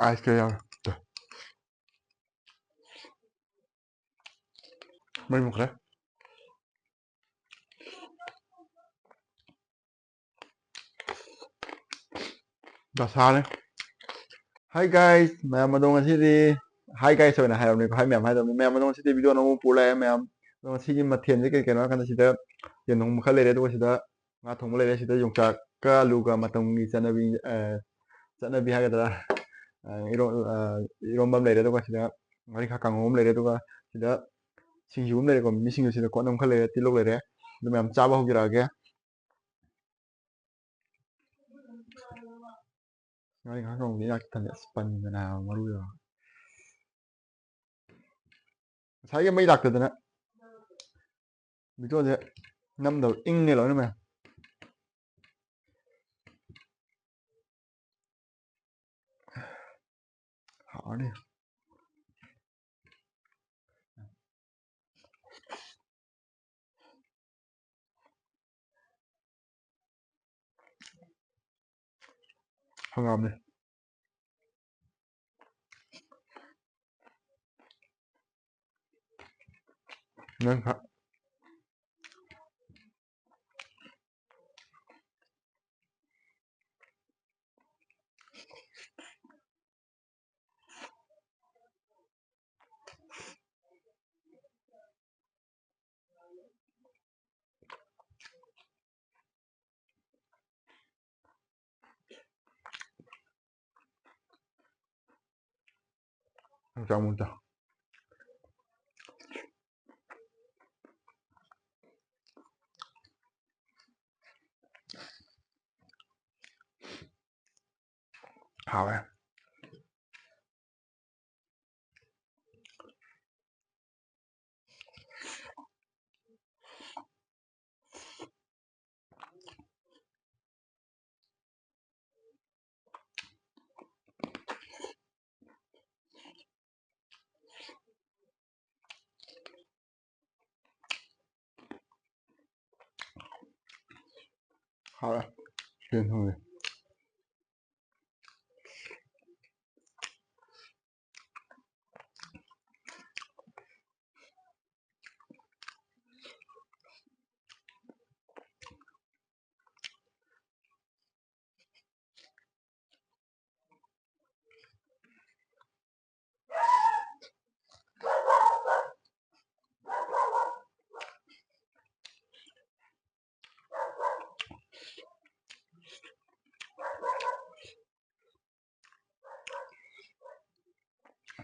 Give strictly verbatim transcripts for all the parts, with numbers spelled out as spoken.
ꯑꯥꯏꯁꯀ ꯌꯥꯎꯔꯦ꯫ ꯃꯩ ꯃꯨꯠꯈ꯭ꯔꯦ꯫ ꯗꯁꯥꯅꯦ꯫ Hi guys, ꯃꯌꯥꯝ ꯑꯗꯣ ꯉꯁꯤꯗꯤ hi guys ꯑꯣꯏꯅ ꯍꯥꯏꯔꯕꯅꯤꯀꯣ, hi ꯃꯌꯥꯝ ꯍꯥꯏꯗꯕꯅꯤ꯫ ꯃꯌꯥꯝ ꯑꯗꯣ ꯉꯁꯤꯗꯤ video ꯑꯅꯧꯕ ꯄꯨꯔ ꯂꯥꯛꯑꯦ ꯃꯌꯥꯝ꯫ ꯑꯗꯣ ꯉꯁꯤꯒꯤ ꯃꯊꯦꯜꯁꯦ ꯀꯩ ꯀꯩꯅꯣ ꯍꯥꯏꯔ ꯀꯥꯟꯗ ꯁꯤꯗ ꯌꯦꯟ ꯊꯣꯡꯕ ꯈꯔ ꯂꯩꯔꯦ, ꯑꯗꯨꯒ ꯁꯤꯗ ꯉꯥ ꯊꯣꯡꯕ ꯂꯩꯔꯦ, ꯁꯤꯗ ꯌꯣꯡꯆꯥꯛꯀ ꯑꯂꯨꯒ ꯃꯇꯝꯒꯤ ꯆꯠꯅꯕꯤ, ꯑ, ꯆꯠꯅꯕꯤ ꯍꯥꯏꯒꯗ꯭ꯔꯥ, ꯑ, ꯏꯔꯣ-, ꯑ, ꯏꯔꯣꯝꯕ ꯑꯃ ꯂꯩꯔꯦ, ꯑꯗꯨꯒ ꯁꯤꯗ ꯉꯥꯔꯤꯡꯈꯥ ꯀꯥꯡꯉꯧ ꯑꯃ ꯂꯩꯔꯦ, ꯑꯗꯨꯒ ꯁꯤꯗ ꯁꯤꯡꯖꯨ ꯑꯃ ꯂꯩꯔꯦꯀꯣ, ꯃꯤꯃꯤ ꯁꯤꯡꯖꯨ꯫ ꯁꯤꯗ ꯀꯣꯠꯅꯕ ꯈꯔ ꯂꯩꯔꯦ, ꯇꯤꯜꯍꯧ ꯂꯩꯔꯦ꯫ ꯑꯗꯨ ꯃꯌꯥꯝ ꯆꯥꯕ ꯍꯧꯖꯔꯛꯑꯒꯦ꯫ ꯉꯥꯔꯤꯡꯈꯥ ꯀꯥꯡꯉꯧꯗꯤ ꯏꯅꯥꯛꯇ ꯊꯝꯃꯦ꯫ ꯑꯁ, ꯄꯟꯗꯅ ꯍꯥꯏꯕ ꯃꯔꯨ ꯌꯧꯔꯒ꯫ ꯉꯁꯥꯏꯒꯤ ꯃꯩ ꯂꯥꯛꯇꯗꯅ videoꯁꯦ ꯅꯝꯗꯕ, ꯏꯪꯉꯦ ꯂꯣꯏꯅ ꯃꯌꯥꯝ꯫ ꯍꯥꯎꯔꯅꯤ꯫ ꯍꯪꯒꯥꯝꯅꯦ꯫ ꯅꯪ ꯈ-, ꯆꯥꯃꯨꯟꯗ꯫ ꯍꯥꯎꯋꯦ꯫ ꯍꯥꯎꯔꯦ꯫ ꯌꯦꯟ ꯊꯣꯡꯉꯦ꯫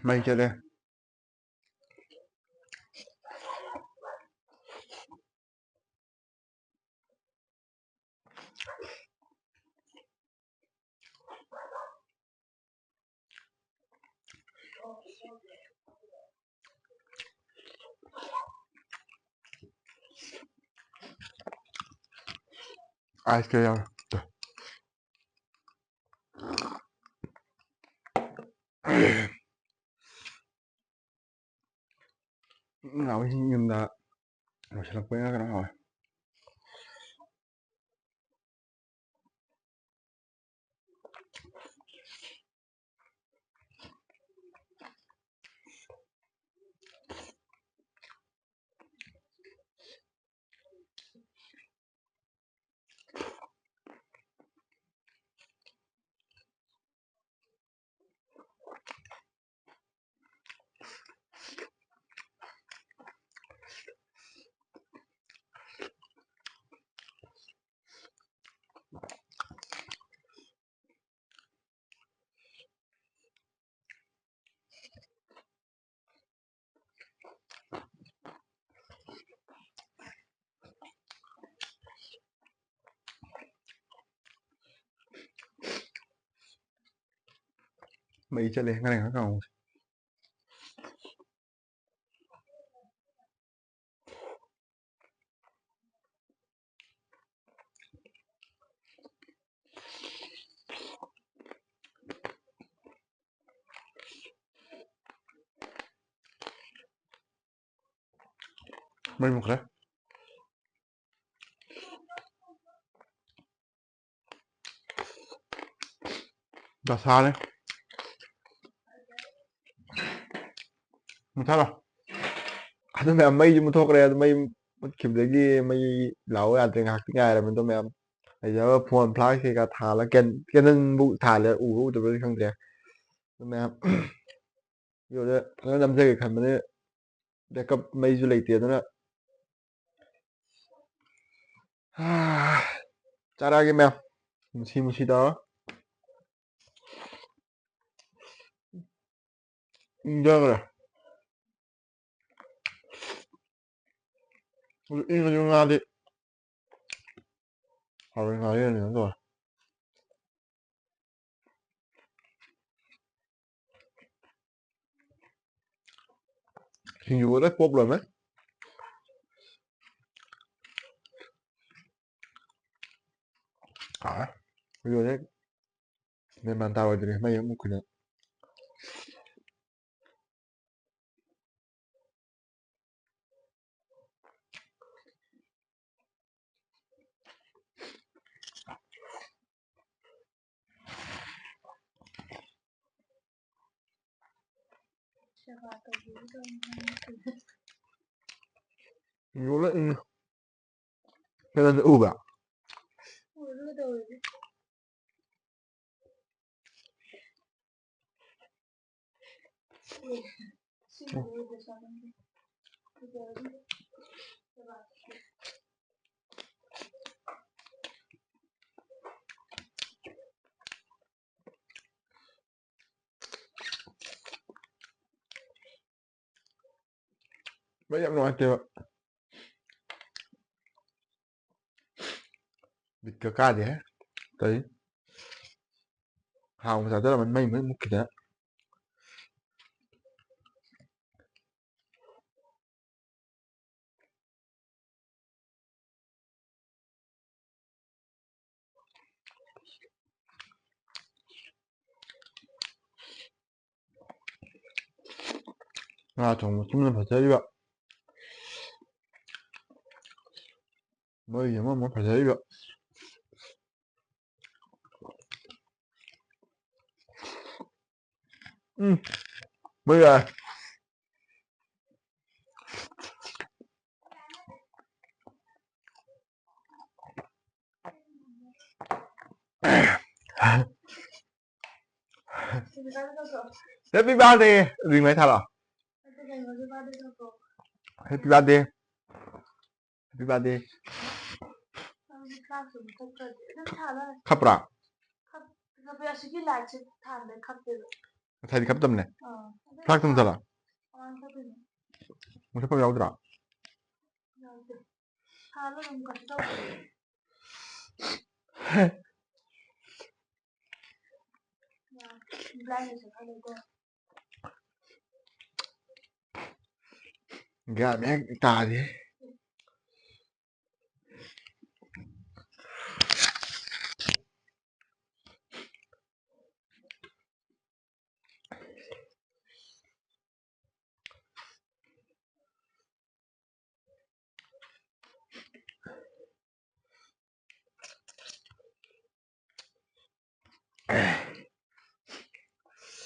ꯃꯩ ꯆꯠꯂꯦ꯫ ꯑꯥꯏꯁ ꯀꯌꯥ ꯌꯥꯎꯔꯦ? ꯎꯝ, ꯍꯥꯎꯋꯤ꯫ ꯌꯨꯝꯗ ꯂꯣꯏꯁꯤꯜꯂꯛꯄꯩꯔ ꯀꯩꯅꯣ ꯍꯥꯎꯋꯦ꯫ ꯃꯩ ꯆꯠꯂꯦ ꯉꯔꯥꯡ ꯉꯍꯥꯛ ꯀꯥꯡꯍꯧꯁꯦ꯫ ꯃꯩ ꯃꯨꯠꯈ꯭ꯔꯦ꯫ ꯗꯁꯥꯅꯦ꯫ ꯃꯨꯊꯠꯂꯣ꯫ ꯑꯗꯨ ꯃꯌꯥꯝ ꯃꯩꯁꯨ ꯃꯨꯠꯊꯣꯛꯈ꯭ꯔꯦ꯫ ꯑꯗꯨ ꯃꯩ ꯃꯨꯠꯈꯤꯕꯗꯒꯤ ꯃꯩ ꯂꯥꯛꯑꯣ ꯌꯥꯗ꯭ꯔꯦ꯫ ꯉꯥꯏꯍꯥꯛꯇꯤ ꯉꯥꯏꯔꯝꯃꯦ ꯑꯗꯣ ꯃꯌꯥꯝ꯫ ꯑꯗꯨꯒ ꯐꯣꯟ ꯐ꯭ꯂꯥꯁ ꯀꯩꯀꯥ ꯊꯥꯜꯂ ꯀꯦꯟ-, ꯀꯦꯟꯗꯜꯕꯨ ꯊꯥꯜꯂꯦ꯫ ꯎꯕ꯭ꯔꯥ ꯎꯗꯕ꯭ꯔꯗꯤ ꯈꯪꯗ꯭ꯔꯦ꯫ ꯑꯗꯨ ꯃꯌꯥꯝ ꯚꯤꯗꯤꯑꯣꯗ ꯐꯖꯅ ꯅꯝꯖꯒꯦ ꯈꯟꯕꯅꯦ꯫ ꯕꯦꯛꯀꯞ ꯃꯩꯁꯨ ꯂꯩꯇꯦ꯫ ꯑꯗꯨꯅ ꯆꯥꯔꯛꯑꯒꯦ ꯃꯌꯥꯝ꯫ ꯃꯨꯁꯤ ꯃꯨꯁꯤ ꯇꯧꯔ꯫ ꯏꯪꯊꯈ꯭ꯔꯦ꯫ ꯍꯧꯖꯤꯛ ꯏꯪꯉꯁꯨ ꯉꯥꯗꯤ ꯍꯥꯎꯋꯦ, ꯉꯥꯔꯦꯟꯅ ꯀꯩꯅꯣ ꯇꯧꯔꯦ꯫ ꯁꯤꯡꯖꯨꯒ ꯂꯣꯏ ꯄꯣꯞ ꯂꯣꯏꯔꯝꯃꯦ꯫ ꯍꯥꯎꯔꯦ꯫ ꯁꯤꯡꯖꯨꯁꯦ ꯃꯦꯟ ꯃꯥꯟ ꯇꯥꯔꯣꯏꯗ꯭ꯔꯦ, ꯃꯩ ꯑꯃꯨꯛ ꯈꯨꯅ꯫ ꯁꯦꯕꯥ ꯇꯧꯕꯤꯒꯗꯧꯅꯤ ꯅꯪꯒꯤ꯫ ꯌꯣꯜꯂꯛꯏꯅꯦ꯫ ꯀꯩꯅꯣꯗ ꯎꯕ꯭ꯔꯥ? ꯎꯔꯒ ꯀꯩꯗꯧꯔꯒꯦ? ꯁꯤ ꯎꯔꯒ ꯆꯥꯅꯤꯡꯗꯦ꯫ ꯀꯩꯗꯧꯔꯒꯦ? ꯁꯦꯕꯥ ꯇꯧꯕꯤꯒꯗꯧꯅꯤ꯫ ꯃꯩ ꯌꯥꯝ ꯅꯨꯡꯉꯥꯏꯇꯦꯕ꯫ ꯕꯤꯠꯀ ꯀꯥꯗꯦꯍꯦ꯫ ꯀꯔꯤ? ꯍꯥꯎꯅ ꯆꯥꯖꯔꯝꯕꯅꯤ, ꯃꯩ ꯃꯩ ꯃꯨꯠꯈꯤꯗꯅ꯫ ꯉꯥ ꯊꯣꯡꯕ ꯁꯤꯃꯅ ꯐꯖꯔꯤꯕ꯫ ꯃꯣꯏꯒꯤ ꯑꯃ ꯑꯃ ꯐꯖꯔꯤꯕ꯫ ꯎꯝ꯫ ꯃꯣꯏ ꯌꯥꯏ꯫ Happy birthday! ꯑꯗꯨꯏ ꯃꯩ ꯊꯥꯔꯛꯑꯣ꯫ Happy birthday! Happy birthday! ꯈꯞꯄ꯭ꯔꯥ? ꯈꯞꯄꯦ, ꯑꯁꯤꯒꯤ lightꯁꯦ ꯊꯥꯟꯕꯩ ꯈꯞꯄꯦꯕ꯫ ꯉꯁꯥꯏꯗꯤ ꯈꯞꯇꯕꯅꯦ꯫ ꯑꯥ꯫ ꯐ꯭ꯂꯥꯛꯁꯇ ꯃꯨꯊꯠꯂꯣ꯫ ꯀꯃꯥꯏꯅ ꯇꯧꯗꯣꯏꯅꯣ? ꯃꯨꯊꯠꯐꯝ ꯌꯥꯎꯗ꯭ꯔꯣ? ꯌꯥꯎꯗꯦ꯫ ꯁꯥꯕ ꯑꯗꯨꯝ ꯀꯩꯁꯨ ꯇꯧꯗꯦ꯫ ꯌꯥ, ꯕ꯭ꯂꯥꯏꯟ ꯆꯠꯍꯜꯂꯦꯀꯣ꯫ ꯒ꯭ꯌꯥꯟ ꯃꯦꯟ ꯇꯥꯗꯦ꯫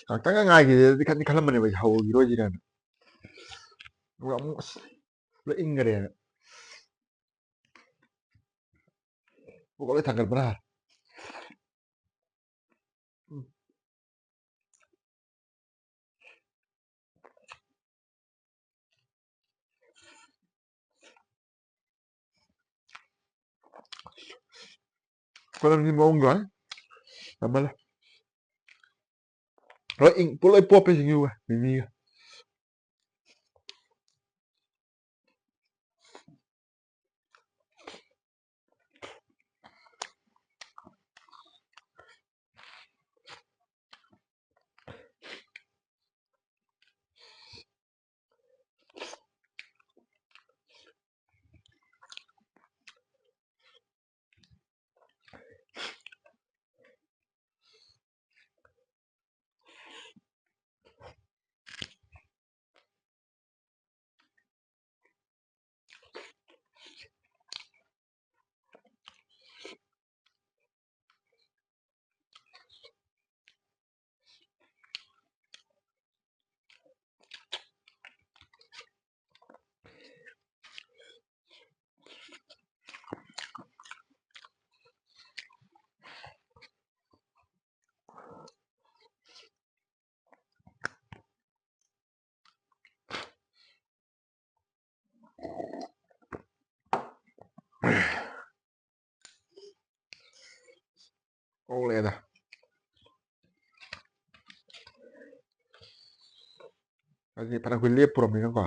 ꯉꯥꯛꯇꯪꯒ ꯉꯥꯏꯈꯤꯗꯦꯗꯤ ꯈꯟꯗꯤ ꯈꯜꯂꯝꯕꯅꯦꯕ ꯑꯩꯁꯦ ꯍꯧꯈꯤꯔꯣꯏꯁꯤꯔꯅ꯫ ꯑꯗꯨꯒ ꯑꯃꯨꯛ ꯑꯁ ꯂꯣꯏ ꯏꯪꯈꯔꯦꯅ꯫ ꯄꯨꯛꯀ ꯂꯣꯏ ꯊꯥꯡꯒꯠꯄꯅ ꯍꯥꯜꯂꯦ꯫ ꯎꯝ꯫ ꯀꯣꯂꯝꯒꯤ ꯃꯑꯣꯡꯗꯣ ꯍꯥꯏ꯫ ꯌꯥꯝꯃꯜꯂꯦ꯫ ꯂꯣꯏ ꯏꯪ-, ꯄꯨ-, ꯂꯣꯏ ꯄꯣꯞꯄꯦ ꯁꯤꯡꯖꯨꯒ ꯃꯤꯃꯤꯒ꯫ ꯑꯣꯛꯂꯦꯗ꯫ ꯍꯥꯏꯗꯤ ꯐꯅ ꯀꯨꯏ ꯂꯦꯞꯄꯨꯔꯕꯅꯤꯅꯀꯣ꯫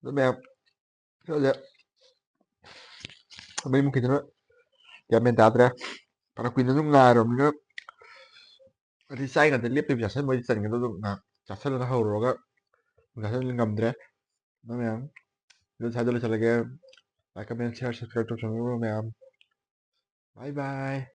ꯑꯗꯨ ꯃꯌꯥꯝ ꯁꯤꯗ ꯃꯩ ꯃꯨꯠꯈꯤꯗꯅ ꯒ꯭ꯌꯥꯟ ꯃꯦꯟ ꯇꯥꯗ꯭ꯔꯦ꯫ ꯐꯅ ꯀꯨꯏꯅ ꯑꯗꯨꯝ ꯉꯥꯏꯔꯕꯅꯤꯅ, ꯑꯗꯩ ꯆꯥꯏ ꯉꯥꯛꯇ ꯂꯦꯞꯇꯕꯤ ꯆꯥꯁꯟꯕꯗꯤ ꯆꯟꯒꯗꯧꯗꯣ ꯉꯥꯏꯍꯥꯛ ꯆꯥꯁꯜꯂꯒ ꯍꯧꯔꯨꯔꯒ ꯆꯥꯁꯟꯕ ꯉꯝꯗ꯭ꯔꯦ꯫ ꯑꯗꯨ ꯃꯌꯥꯝ ꯑꯗꯨ ꯁ꯭ꯋꯥꯏꯗ ꯂꯣꯏꯁꯤꯜꯂꯒꯦ꯫ Like, comment, share, subscribe ꯇꯧꯁꯟꯕꯤꯔꯝꯃꯣ ꯃꯌꯥꯝ꯫ Bye bye꯫